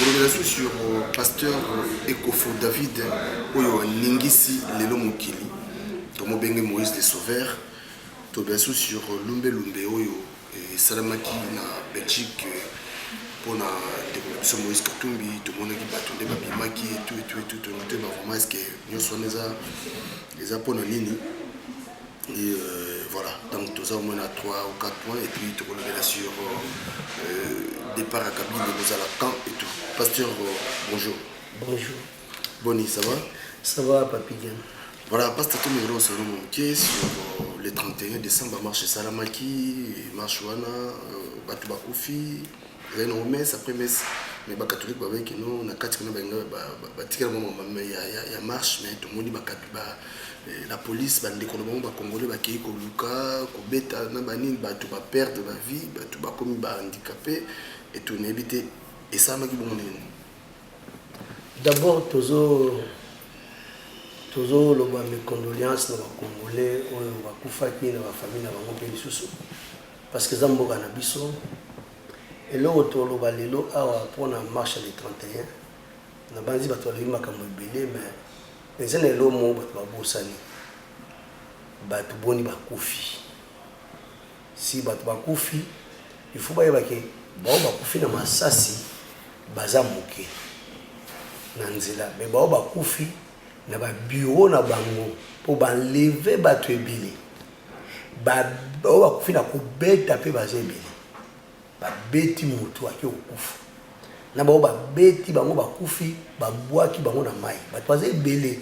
Tokolobela su sur pasteur Ekofo David oyo aningisi lelo mokili, tomobenge Moïse le Sauveur. Tolobela su sur lumbe lumbe oyo esalamaki na Belgique mpona ndeko na biso Moïse Katumbi. Tomonaki bato nde babimaki etu etu etu, tolingi toyeba vraiment est ce que nyonso wana eza mpona nini. Et voilà, donc toza au moins à 3 ou 4 points et puis tokolobela sur départ à Kabila, kozala camp et tout. Pasteur, bonjour. Bonjour. Boni, ça va? Ça va, Papi Gen. Voilà, pasteur, tomekela osala moke sur le 31 décembre, marche esalamaki, marche wana bato bakufi, ezali nango messe après messe, mais bacatholique babeki no na kati kuna, balinga batikela mwa makambo ya marche, mais tomoni la police, bandeko na bango bacongolais bakei koluka kobeta na banini, bato baperdre bavie, bato bakomi bahandicapé et nayebi te esalamaki bongo nini. D'abord tozoloba mes condoléances na bacongolais oyo bakufaki, na bafamille na bango mpe lisusu, parce que eza mboka na biso. Eloko toloba lelo awa mpona marche le 31, nabanzi bato balobi makambo ebele, mais eza na eloko moko bato babosani: bato boni bakufi. Si bato bakufi, il faut bayeba ke bao bakufi na masasi baza moke na nzela, mais bao bakufi na babureau na bango mpo baenlever bato ebele, bao bakufi na kobeta mpe baza ebele. Babeti motu ake kokufa, na bango babeti bango, bakufi, babwaki bango na mai, bato baza ebele.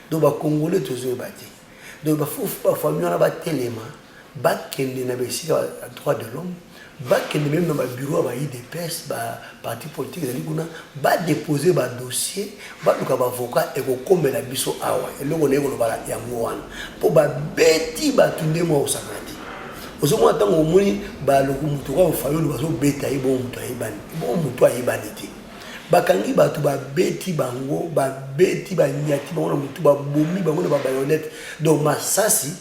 Donc bacongolais tozoyeba te. Donc bafamille wana batelema, bakende na besika ya droit de l'homme, bakende même na babureau ya ba UDPS, baparti politique ezali kuna, badépose badossier, baluka baavocat. Ekokomela biso awa. Eloko naye koloba yango wana, mpo babeti bato nde mwa kosangana te. Ozomona ntango omoni baloko moto kaka Fayulu, bazobeta ye bongo, moto ayebani bongo, moto ayebani te. Bakangi bato, babeti bango, babeti, banyati bango na motu, babomi bango na babayonnette. Donc masasi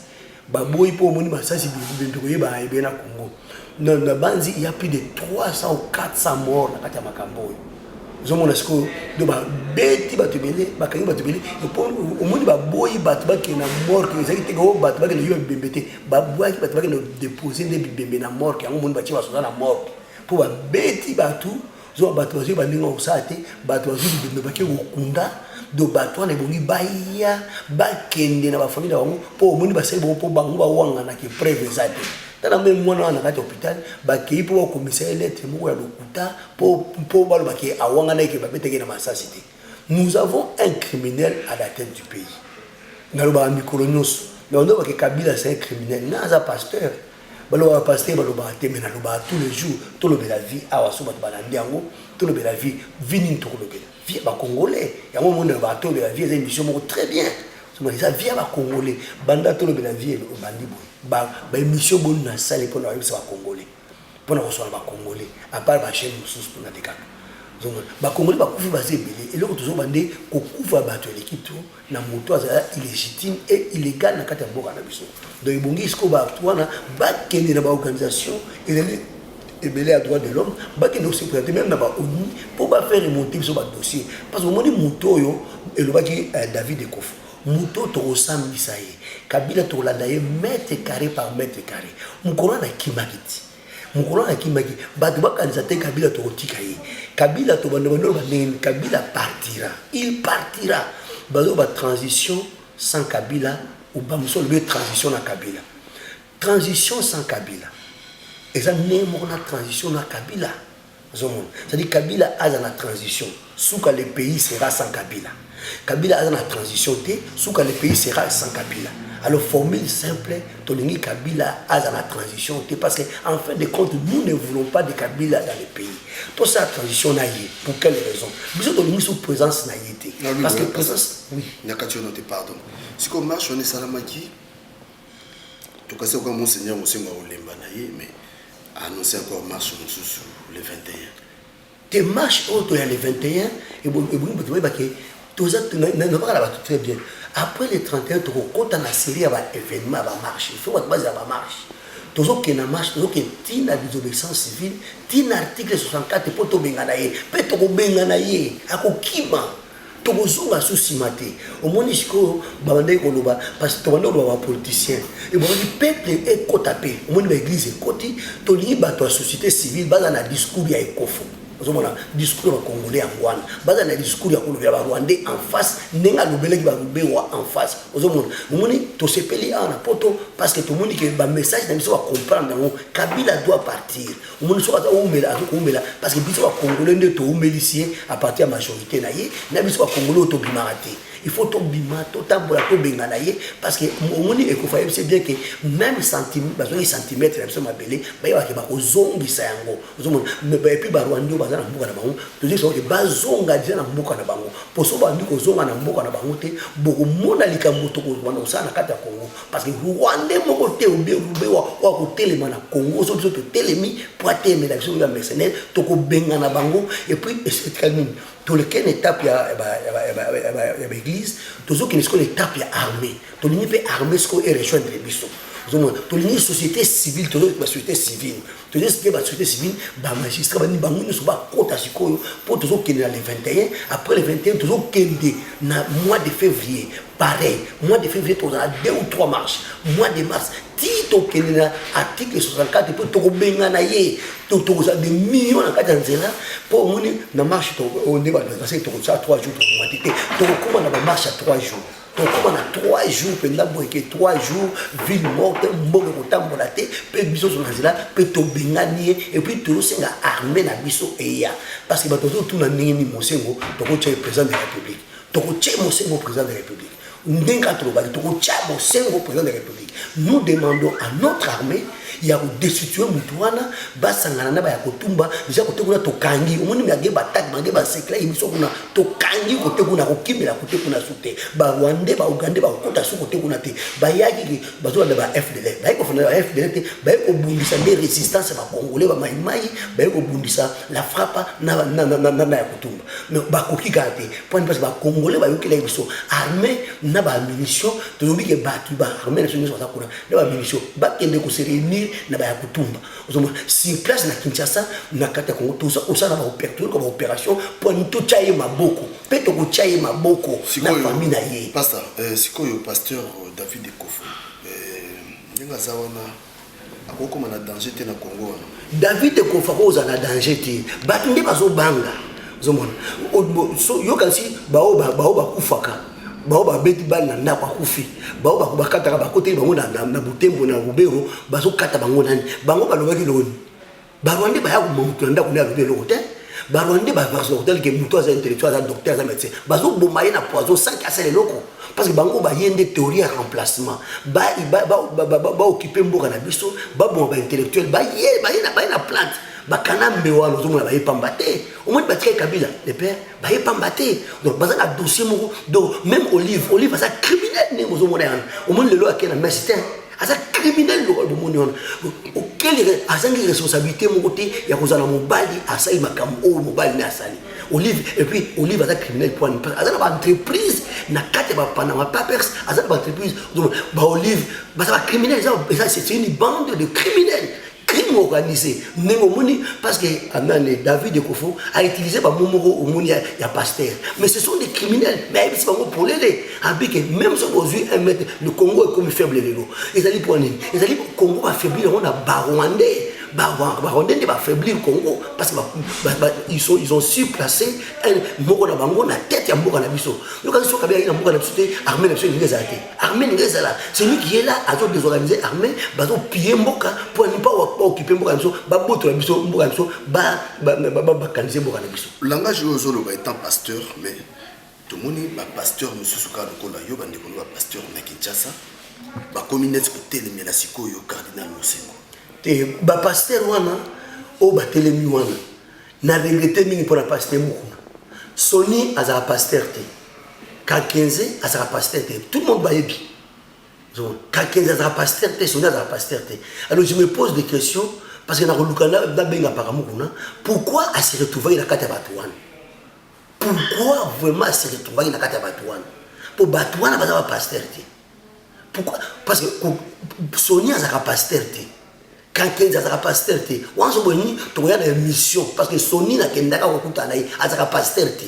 baboyi, mpo omoni masasi bimbi koyeba ebele na Congo. Na banzi il y a plus de 300 ou 400 morts na kati ya makambo oyo ozomona sikoyo. Donc babeti bato ebele, bakangi bato ebele. Omoni baboyi bato bakende na morgue, ezalaki te o bato bakende yoba bibembe te, babwaki bato bakende dépose nde bibembe na morgue. Yango omoni batie basoda na morgue mpo babeti bato. Zoba bato bazwi bandenge kosala te, bato bazwi bibembe bake kokunda. Donc bato wana ebongi baya bakende na bafamille na bango, mpo omoni basali bango mpo bango bawanganaki, preuve eza te. Tala mpe mwana wana na kati ya hôpital, bakei mpo bakomisa ye lettre moko ya lokuta mpo balobaki awangana eke babetaki na masasi te. Nous avons un criminel à la tête du pays. Nalobaka mikolo nyonso, mais ondobake Kabila c'est un criminel. Nga aza pasteur, balobaka pasteur balobaka te, mais nalobaka tous les jours. Tolobela vie awa, so bato balandi yango. Tolobela vie. Vie nini tokolobela? Vie ya bacongolais. Yango omoni nalobaka tolobela vie, eza émission moko très bien, eza vie ya bacongolais. Banda tolobela vie obandi boye, baémission boni nasali mpona bayebisa bacongolais, mpona koswala bacongolais, à part bachaîne mosusu mpona te kaka. Bacongolais bakufi baza ebele. Eloko tozoba nde kokufa bato eleki to na moto azala illégitime et illégal na kati ya mboka na biso. Donc ebongi sikoyo bato wana bakende na baorganisation ezali ebele ya droit de l'homme, bakende kose présenter même na baONU mpo bafaire remonter biso badossier, parce que omoni moto oyo elobaki David Ekofo, moto tokosambisa ye Kabila, tokolanda ye mètre carré par mètre carré. Mokolo wana akimaki ti mokolo wana akimaki, bato bakanisa te Kabila tokotika ye. Kabila tobanda bandolo bandenge, Kabila partira, il partira. Bazoba transition sans Kabila, bamosusu alobi transition na Kabila. Transition sans Kabila eza ndenge moko na transition na Kabila. Ozomona, c'est-à-dire Kabila aza na transition, suka le pays sera sans Kabila. Kabila aza na transition te, suka le pays sera sans Kabila. Alors formule simple, tolingi Kabila aza na transition te, parce que en fin de compte nous ne voulons pas de Kabila dans le pays. Tosala transition na ye pour quelle raison? Biso tolingi sous présence na ye te, parce que présence, oui. Nyakati oyo te, pardon. Sikoyo marche wana esalamaki, tokasi oka monseigneur Mosengo akolemba na ye, mais annoncé encore marche mosusu le 21. Te, marche oyo toya le 21, ebongi bato bayebake toza nabaka na bato très bien. Après le 31 tokokɔta na série ya baévénement ya bamarche. Il faut bato bazala bamarche. Tozokende na marche, tozokende ti na désobéissance civile, ti na article 64 mpo tobengana ye. Mpe tokobengana ye, akokima, tokozonga su nsima te. Omoni sikoyo babandaki koloba, parce que tobandaki koloba bapoliticien, ebongaki peuple ekota mpe. Omoni baeglise ekoti, tolingi bato ya société civile baza na discours ya Ekofo. Ozomona discours ya bacongolais yango wana, baza na discours ya kolobela barwandais en face, ndenge alobelaki barubewa en face. Ozomona, omoni tosepeli awa na Poto parce que tomoni ke bamessage na biso bacomprendre yango. Kabila doit partir. Omoni soki aza koumela, aza koumela parce que biso bacongolais nde toumelisi ye à partir ya majorité na ye. Na biso bacongolais oyo tobimaka te, il faut tobima, totambola, tobengana ye, parce que omoni Ekofa yebisi bien ke même centimètre bazwaki, centimètre na biso mabele, bayebaki bakozongisa yango. Ozomona, et puis barwandais oyo baza na mboka na bango, tozwi ke bazonga deja na mboka na bango, po so bandi kozonga na mboka na bango te, bokomona likambo tokobanda kosala na kati ya Congo, parce que rwandais moko te obe oyo akotelema na Congo. So biso totelemi po atelemela biso ya mercenaire, tokobengana bango. Et puis etikali nini? Toleke na étape ya baéglise, tozokende sikoyo na étape ya armée. Tolingi mpe armée sikoyo erejoindre biso. Ozomona, tolingi société civile, tozoki basociété civile, tozoki basociété civile, bamagistrat, banini, bango nyonso bakota sikoyo, mpo tozokende na le 21. Après le 21, tozokende na mois de février. Pareil, mois de février tozala deux ou trois marches, mois de mars, ti tokende na article 64, mpo tokobengana ye. Tokozala des millions na kati ya nzela, mpo omoni na marche nde bato tokosala 3 jours, tokokoma te te, tokokóma na bamarche ya 3 jours, tokóma na 3 jours mpenza boyeke, 3 jours ville morte, mboka ekotambola te. Mpe biso so na nzela mpe tobengani ye. Et puis tozosenga armée na biso eya, parce que bato bazotuna ndenge nini Mosengo tokotia ye président de la République. Tokotia Mosengo président de la République ndenge kaka tolobaki, tokotia Mosengo président de la République. Nous demandons à notre armée ya kodestituer motu wana, basangana na baya kotumba deja kote kuna. Tokangi, omoni mage batake mage baseklaki biso kuna, tokangi kote kuna, kokimela kote kuna su te. Barwandais, baugandais bakokota su kote kuna te. Bayaki bazolanda ba FDLR, baye kofanda ba FDLR te, baye kobundisa nde résistance ya bacongolais, bamaimai, baye kobundisa la FRAPA na ya kotumba. Mais bakoki kaka te mponi, parce bacongolais bayokelaki biso armée na bamunition. Tolobi ke bato baarmée na biso nyonso baza kuna na bamunition, bakende kose réunir na baya kotumba. Ozomona, sur place na Kinshasa, na kati ya Congo, tosala baopération mpo totya ye maboko, mpe tokotya ye maboko na famille na ye. Pasteur, sikoyo pasteur David Ekofo, ndenge aza wana, akokóma na danger te na Congo wana? David Ekofo akozala na danger te, bato nde bazobanga. Ozomona, yokanisi bao bakufaka, bao babeti bali na ndako, akufi, bao bakataka, bakoteli bango na Butembo, na Rubero, bazokata bango nani, bango balobaki loni. Barwandais baya motu na ndako nde alobi eloko te. Barwandais bazokotali ke motu aza intellectuel, aza docteur, aza médecin, bazoboma ye na poison sans asala eloko, parce que bango baye nde théorie ya remplacement, baoccuper mboka na biso, baboma baintellectuel, baye na plante bakana mbe wana. Ozomona, baye pamba te. Omoni, batikaki Kabila le père, baye pamba te. Donc baza na dossier moko. Donc même Olive, Olive aza criminel ndenge ozomona yana. Omoni lelo ake na mesi te, aza criminel lokola bomoni wana. Okeli azangi responsabilité moko te ya kozala mobali, asali makambo oyo mobali nde asali, Olive. Et puis Olive aza criminel po aza na baentreprise na kati ya bapanama Papers, aza na baentreprise. Baolive baza bacriminel, eza, c'est une bande de criminels, crime organisé ndenge omoni, parce que amane David Ekofo a utilisé bango moko, omoni ya pasteur, mais ce sont des criminels. Mais ayebisi bango polele abike, même soki ozwi 1 mètre, le Congo ekomi faible lelo. Ezali mpo nini? Ezali Congo bafaiblir yango na barwandais. Barwandais nde bafaiblir Congo, parce que ils ont su placer moko na bango na tête ya mboka na biso. Yokanisi soki abeyaki na mboka na biso te, armée na biso elingi ezala te. Armée elingi ezala, celui qui est là azodésorganiser armée, bazopiller mboka mpo ani? Baoccuper mboka na biso, babotola biso mboka na biso, bakanise mboka na biso. Langage oyo ozoloba étant pasteur, mais tomoni bapasteur mosusu kaka lokola yo, bandeko no bapasteur na Kinshasa bakomi neti kotelemela sikoyo cardinal Mosengo. Te, bapasteur wana oyo batelemi wana, na regretter mingi mpona pasteur Mokuna. Soni azala pasteur te, Kakenze azala pasteur te, tout le monde bayebi Kakenze azala pasteur te, Soni azala pasteur te. Alors je me pose des questions, parce que nakoluka nabenga paka Mokuna, pourquoi ase retrouvaki na kati ya bato wana? Pourquoi vraiment ase retrouvaki na kati ya bato wana? Mpo bato wana baza bapasteur te. Pourquoi? Parce que Soni azalaka pasteur te. Kankenzi azalaka pasteur te. Wana so bolingi tokoya na émission parce que Sony nakendaka kokutana na ye azalaka pasteur te.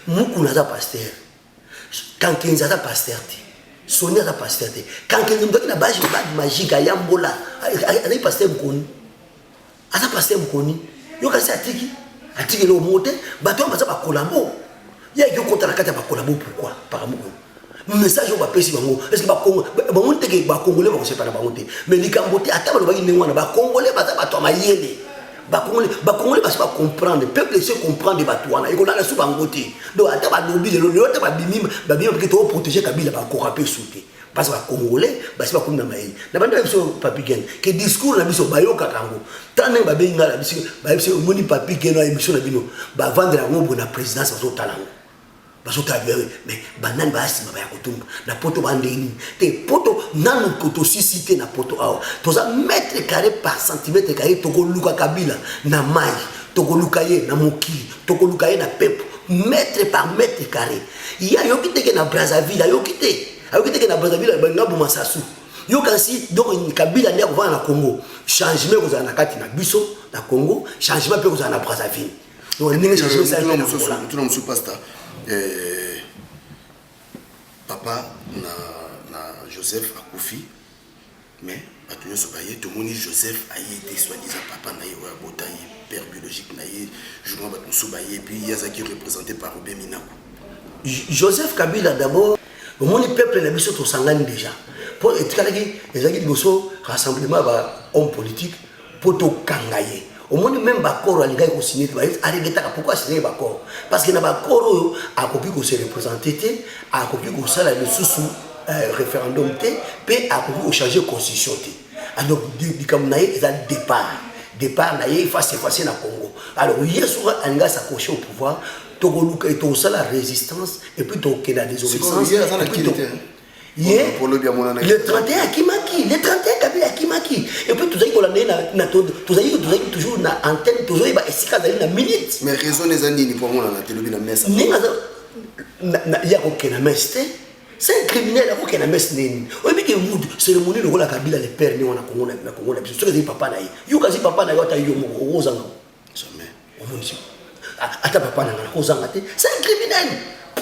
Mukuna aza pasteur. Kankenzi aza pasteur te. Sony aza pasteur te. Kankenzi moto aki na bage bag magique ayambola azali pasteur mokoni. Aza pasteur mokoni. Yo kasi atiki atiki eloko moko te. Bato wana baza bakolabo. Ye ayaki kokota na kati ya bakolabo pourquoi? Par mokoni. Message oyo bapesi bango est ce que bakongo bamoni te ke bakongole bakosepa na bango te mais likambo te ata balobaki ndenge wana bakongole baza bato ya mayele bakongole bakongole basi bacomprendre peuple ese comprendre bato wana ekolanda su bango te donc ata balobi lelo lelo ata babimi babimi bake toprotege kabila bakoka mpe su te parce que bacongolais basi bakomi na mayele na bandi biso papi gen ke discours na biso bayokaka yango tala ndenge babengi ngai na biso bayebisi omoni papi gen na émission na bino bavandela yango boye na présidence bazotala yango bazotala bien mais banani baya nsima baya kotumba na poto ba ndenge nini te poto nanu tosisi te na poto awa toza mètre carré par centimètre carré tokoluka kabila na mai tokoluka ye na mokili tokoluka ye na pepo mètre par mètre carré ye ayoki te ke na brazzaville ayoki te ayoki te ke na brazzaville balinga boma sasu yo kasi donc kabila nde akovanda na congo changement ekozala na kati na biso na congo changement mpe ekozala na brazzaville donc ndenge changement esali mpe na Angola. Motuna mosusu pasta eh, papa na, na Joseph akufi mais bato nyonso baye tomoni Joseph aye te soi-disant papa na ye oyo abota ye père biologique na ye jour bato mosusu baye puis ye azalaki représenté par Robert Minaku. Joseph Kabila d'abord omoni peuple na biso tosangani déjà mpo etikalaki ezalaki liboso rassemblement ya ba homme politique mpo tokanga ye omoni meme baccord alingaki kosigne te aregretaka pourquoi asignaki baccord parce que na baccord oyo akoki kose représente te akoki kosala lisusu euh, référendum te mpe akoki kochange constitution te alors likambo na ye eza départ départ na ye il faut s'effacer na congo alors ye soki alingi as'accrocher au pouvoir tokoluka tokosala résistance et puis tokokende na désobéissance ye le 31 akimaki le 31 kabila akimaki et puis tozali kolanda ye tozali tozali toujours na antenne tozoyeba esika azali na minute mais raison eza nini mpo amonana te lobi na messe ndenge aza ye akokende na messe te c'est un criminel akokende na messe nini oyebi ke mutu cérémonie lokola kabila le père ndenge wana na kongo na biso soki ezali papa na ye yo kasi papa na yo ata yo moko okozanga jamais omoni siko ata papa na nga nakozanga te c'est un criminel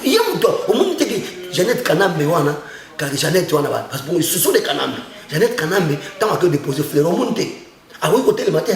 ye moto omoni te ke Jeannette Kanambe wana kaka Jeannette wana parce que ce sont des Kanambe Jeannette Kanambe ntango ake déposer fleur omoni te akoki kotelema te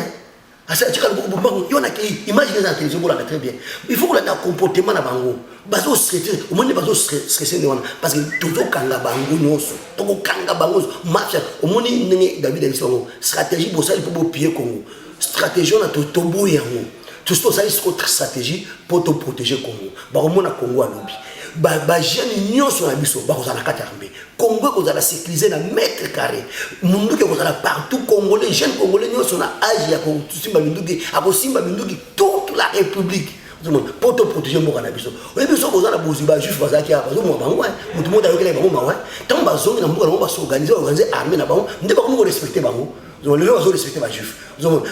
atika loboko bombango yo nakei image eza na télévision bolanda très bien il faut kolanda comportement na bango bazo stresse omoni bazo stresse nde wana parce que tozokanga bango nyonso tokokanga bango nyonso mafia omoni ndenge David ayebisi bango stratégie bosali mpo bopie Congo stratégie wana toboyi yango tosi tosali siko stratégie mpo toprotege congo bakomona congo alobi bajeune nyonso na biso bakozala na kati ya armée congo ekozala sécurisé na mètre carré munduki ekozala partout congolais jeune congolais nyonso na age ya kosimba minduki akosimba minduki toute la république mpo toprotege mboka na biso oyebi soki oza na bozwi bajuif bazalaki awa bazomona bango moto moko ayokelaki bango mawa ntango bazongi na mboka na bango basorganize baorganize armée na bango nde bakomi korespecte bango lelo bazo respecte ba juif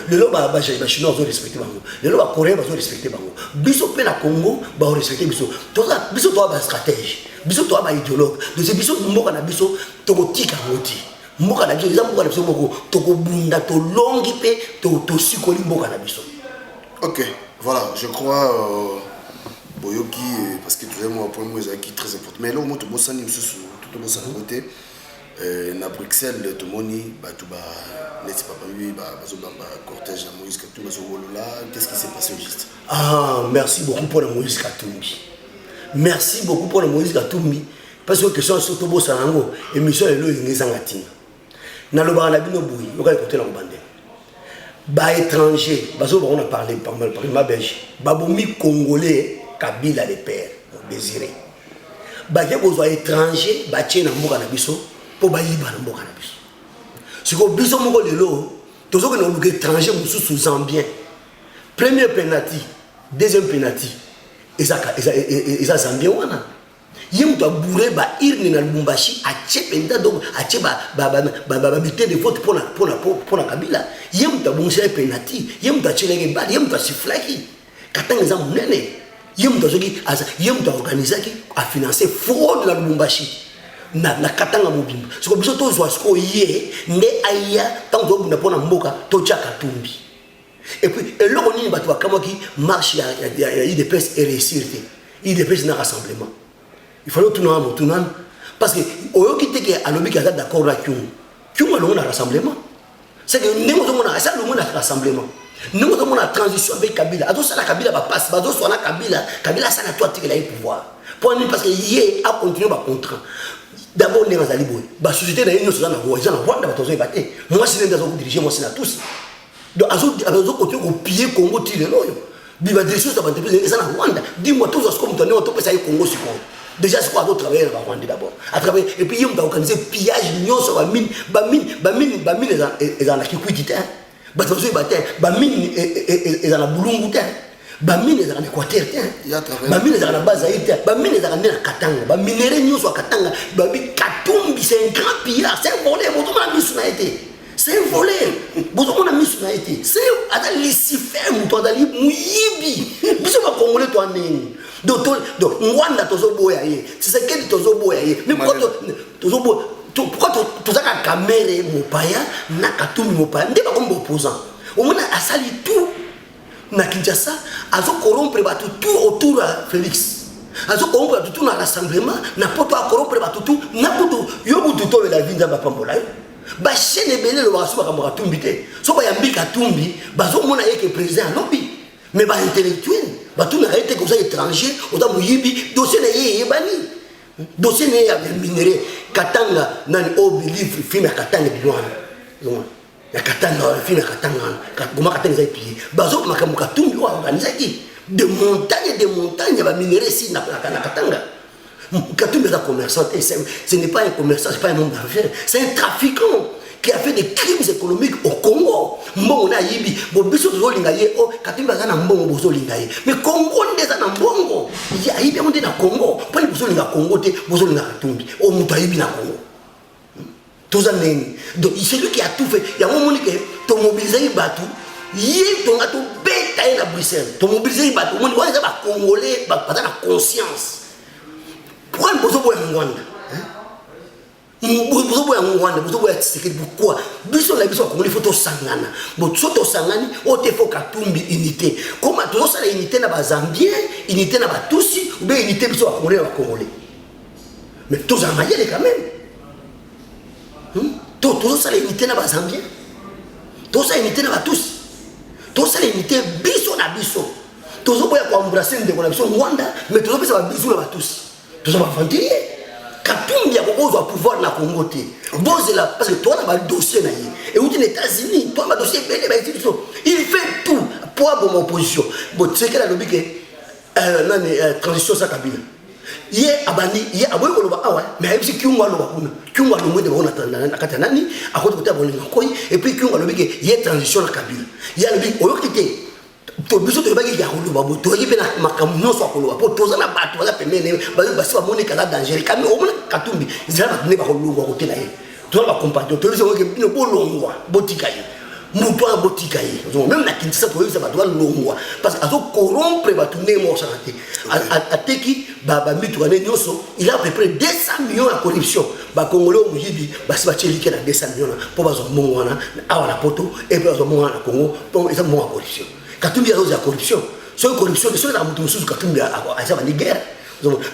lelo ba chinois bazo respecte bango lelo ba coréen bazo respecte bango biso mpe na congo bao respecte biso toza biso toa ba stratège biso toa ba idéologue donc biso mboka na biso tokotika yango te mboka na biso eza mboka na biso moko tokobunda tolongi mpe tosikoli mboka na biso ok voilà je crois euh, boyoki euh, parce que tozali mwa point moko ezalaki très important mais eloko moko tobosani mosusu tobosana yango te Euh, na Bruxelles tomoni bato ba neti papa bibi bazobamba cortège ya Moïse Katumbi bazowolola qu'est-ce qui s'est passé au juste ah merci beaucoup mpona Moïse Katumbi merci beaucoup mpona Moïse Katumbi parce que question so tobosana yango émission lelo elingi ezanga ntina nalobaka na bino boye yokali kote na kobandela baétranger bazoba bango na parlement belge babomi congolais kabila le père désiré bake kozwa étranger batie na mboka na biso mpo bayiba na mboka na biso sikoyo biso moko lelo tozokende koluka étranger mosusu zambien premier penalty deuxième penalty eza, eza, eza zambien wana ye moto aboure ba urne na lubumbashi atie mpenza donc atie babulletin de vote mpona kabila ye moto abongisaki penalty ye moto atielaki ebale ye moto asiflaki katanga eza monene ye moto azoki ye moto aorganisaki afinance fraude na lubumbashi Na, na Katanga mobimba. Sikoyo biso tozwa sikoyo ye nde aya ntango tobunda mpo na mboka, totya Katumbi. Et puis eloko nini bato bakamwaki? Marche ya UDPS eréussir te. UDPS na rassemblement, il fallait otuna motu nani, parce que oyoki te ke alobi ke aza d'accord na Kyungu. Kyungu alongo na rassemblement. C'est que ndenge ozomona asa alongo na rassemblement, ndenge ozomona transition avec Kabila, azosala Kabila bapasi, bazoswana Kabila. Kabila asala to atikela ye pouvoir mpo nini? Parce que ye acontinue bacontrat. D'abord, ndenge azali boye, basociété na ye nyonso eza na Rwanda. Bato azoyeba te, mwasi nde azokodirige, mwasi na tusi. Donc azokontinue kopiller Congo ti lelo oyo. Badirection ya baentreprise eza na Rwanda. Dis-moi, tozwa sikoyo moto ndenge topesa ye Congo sikoyo? Déjà sikoyo azotravaille na Barwandais d'abord, atravaille, et puis ye moto aorganize pillage nyonso. Bamine ezala na Kikwiti te, bato bazoyeba te. Bamine ezala na Bulungu te, bamine ezalaka na Équateur te, bamine ezalaka na Bas-Zaïre te, bamine ezalaka nde na Katanga. Baminerais nyonso ya Katanga, babi Katumbi, c'est un grand pillard, c'est un voleur. Bozomona misu na ye te, c'est un voleur. Bozomona misu na ye te, c'est aza Lucifer, moto azali moyibi. Biso Bakongole to andeni. Donc Ngwanda tozoboya ye, Tshisekedi tozoboya ye, mais tozoboya pourquoi? Tozaka Kamerhe mopaya na Katumbi mopaya nde bakomi baopposant. Omona asali tout na Kinshasa, azocorrompre bato tout autour ya Félix, azocorrompre bato tout na rassemblement na Poto, acorrompre bato tout na kutu yo kutu towela vi. Nzambe apambola yo. Bachaîne ebele elobaka so makambo Katumbi te. So bayambi Katumbi, bazomona ye ke président alobi, mais baintellectuel batunaka ye te ke oza étranger, oza moyibi. Dossier na ye eyebani, dossier na ye ya minerai Katanga. Nani oyo livre, film ya Katanga ebimi wana, ya Katanga, film ya Katanga wana, goma Katanga eza epillé. Bazo makambo Katumbi oyo aorganisaki de montagne, de montagne ya baminerai esi na Katanga. Katumbi aza commerçant te, ce n'est pas un commerçant, c'est pas un homme d'affaires, c'est un trafiquant qui a fait des crimes économiques au Congo. Mbongo na ayibi bo, biso tozolinga ye. O Katumbi aza na mbongo, bozolinga ye, mais Congo nde eza na mbongo. Ye ayibi yango nde na Congo. Mponi bozolinga Congo te, bozolinga Katumbi o moto ayibi na Congo? Toza ndenge. Donc c'est lui qui a tout fait. Yango omoni ke tomobilizaki bato, ye tonga tobeta ye na Bruxelles. Tomobilizaki bato, omoni wana eza Bacongolais baza na conscience. Pourquoi bozoboya Ngwanda? Bozoboya Ngwanda, bozoboya Tshisekedi, pourquoi? Biso na biso Bakongoli, faut tosangana. Bo so tosangani oyo te, faut Katumbi unité. Koma tozosala unité na Bazambien, unité na Batusi, ou bien unité biso Bakongolais na Bakongolais? Mais tozala mayele quand même. Tozosala unité na Bazambien, tozosala unité na Batusi, tozosala unité biso na biso. Tozoboya koembrasser ndeko na biso Ngwanda, mais tozopesa babizu na Batusi. Toza baaventurier. Katumbi akokozwa pouvoir na Congo te, bozela, parce que toza na badossier na ye euti na États-Unis, toza na badossier ebele bainstitution. Il fait tout po aboma opposition. Bo Tshisekedi alobi ke nani, transition sa Kabila. Ye abandi, ye aboyi koloba awa, mais ayebisi Kyungu aloba kuna. Kyungu alongwe nde bango na kati ya nani, akoti koteya bolinga nkoi. Et puis Kyungu alobi ke ye transition na Kabila. Ye alobi, oyoki te? To biso toyebaki ya koloba boye, toyaki mpe na makambo nyonso ya koloba, mpo toza na bato baza pembeni, basi bamoni kaza danger kami. Omona Katumbi, ezala bato nde bakolongwa kote na ye. Toza bacompagnon, toyebisa oke bino bolongwa, botika ye moto wana, botika ye. Même na Kinshasa toyebisa bato balongwa, parce que azocorrompre bato ndenge moko osaka te. Ateki bamituka nde nyonso, il a à peu près 200 millions ya corruption. Bakongole oyo moyibi, basi batie like na 200 millions na mpo bazwa mbongo wana awa na Poto, e mpe bazwa mbongo wana na Congo, mpo eza mbongo ya corruption. Katumbi azozwa corruption. Soki corruption te, soki ezaka moto mosusu, Katumbi aza bandi guerre,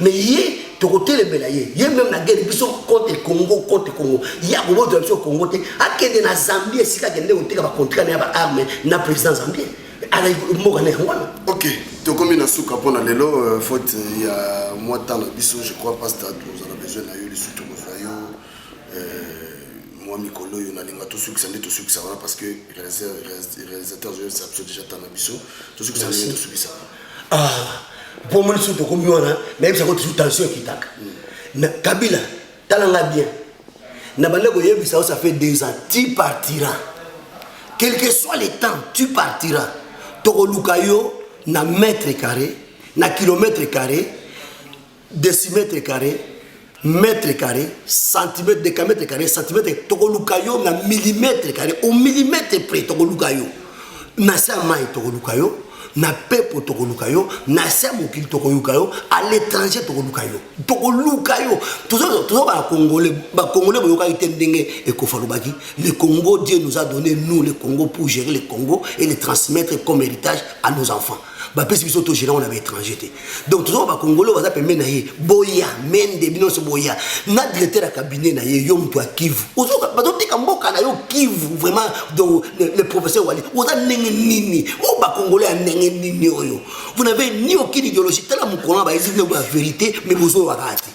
mais ye tokotelemela ye. Ye même na guerre biso contre Congo, contre Congo, ye akobotola biso Congo te. Akende na Zambie, esika akende koteka bacontrat na ya baarme na président zambien, mboka na yango wana. Ok, tokomi na suka mpona lelo, faute ya mwa temps na biso. Je crois, pasteur, tozala besoin na yo lisusu, tokozwa yo mwa mikolo oyo. Nalinga tosukisa nde tosukisa wana, parce que réalisateur azoyebisa biso déjà temps na biso. Tosukisa ndenge tosukisa. Mpo moni soki tokomi wana, nayebisako toujours tension ekitaka na Kabila. Talanga bien, na bande koyebisa yo, ça fait 2 ans, tu partiras, quel que soit le temps, tu partiras. Tokoluka yo na mètre carré, na kilomètre carré, décimètre carré, mètre carré, centimètre, décamètre carré, centimètre. Tokoluka yo na millimètre carré, au millimètre près. Tokoluka yo na se ya mai, tokoluka yo. Na pepo tokoluka yo, na se ya mokili tokoyoka yo, à l'étranger tokoluka yo, tokoluka yo. Toza bacongolais, bacongolais boyokaki te ndenge Ekofa alobaki: le Congo, Dieu nous a donné, nous, le Congo, pour gérer le Congo et le transmettre comme héritage à nos enfants. Bapesi biso togérer yango na baétranger te. Donc toza bacongolais baza pembeni na ye, boya mende, bino nyonso boya na directeur ya cabinet na ye. Yo moto ya Kivu, bazoteka mboka na yo Kivu. Vraiment, donc le professeur Wali, oza ndenge nini? Oyo bacongolais ya ndenge nini oyo? Vous n'avez ni aucune idéologie. Tala mokolo na bayezi bino ya vérité, mais bozoyokaka te.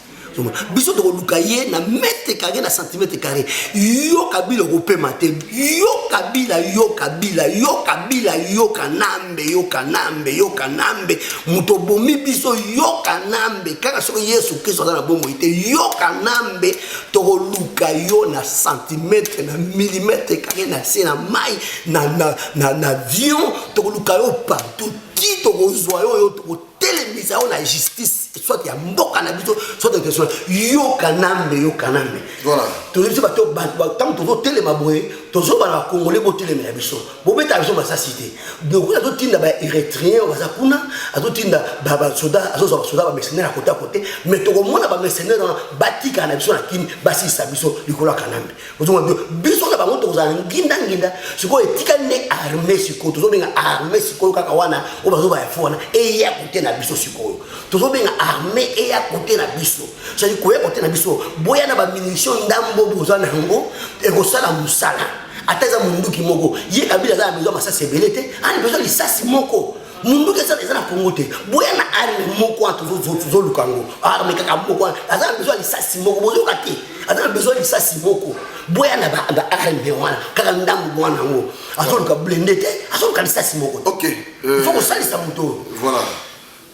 Biso tokoluka ye na mètre carré, na centimètre carré. Yo Kabila, okopema te. Yo Kabila, yo Kabila, yo Kabila, yo Kanambe, yo Kanambe, yo Kanambe, moto obomi biso, yo Kanambe. Kaka soki Yesu Kristo aza na bomoi te, yo Kanambe, tokoluka yo na centimètre, na millimètre carré, na se na mai, na avion, tokoluka yo partout ti tokozwa yo. Oyo tokotelemisa yo na justice, soit ya mboka na biso, soit international. Yo Kanambe, yo Kanambe. Voilà. Toyebi biso bato, ntango tozotelema boye, tozobana bacongolais botelemela biso, bobetaka biso masasi te. Donc azotinda baérythréen oyo baza kuna, azotinda basoda, azozwa basoda, bamercenaire ya kote ya kote. Mais tokomona bamercenaire wana batikala na biso na Kini, basilisa biso likolo ya Kanambe. Ozomona biso na bango tokozala ngindanginda. Sikoyo etikali nde armée. Sikoyo tozobenga armée sikoyo kaka wana oyo bazobaya fo wana eya kote na biso. Sikoyo tozobenga armée eya kote na biso, c'est-à-dire koya kote na biso, boya na bamunition ndambo boza na yango, ekosala mosala. Ata eza munduki moko, ye Kabila aza na besoin masasi ebele te, ana besoin lisasi moko. Munduki eza na Kongo te. Boya na arme moko wana, tozoluka yango, arme kaka moko wana. Aza na besoin lisasi moko, bozoyoka te? Aza na besoin lisasi moko. Boya na baarme wana kaka ndambo wana yango, azoluka blindé te, azoluka lisasi moko te. Ok. Il faut kosalisa moto oyo. Voilà,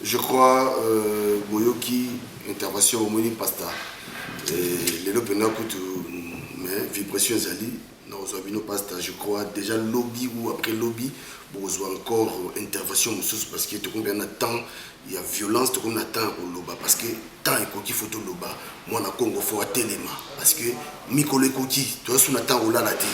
je crois boyoki intervention, omoni pasteur lelo mpenza kutu, mais vibration ezali nakozwa bino. Pasteur, je crois déjà lobi ou après lobi bokozwa encore intervention mosusu, parce que tokomi na temps ya violence, tokomi na temps ya koloba, parce que temps ekoki, faut toloba. Mwana Congo faut atelema, parce que mikolo ekoki, toza su na temps kolala te.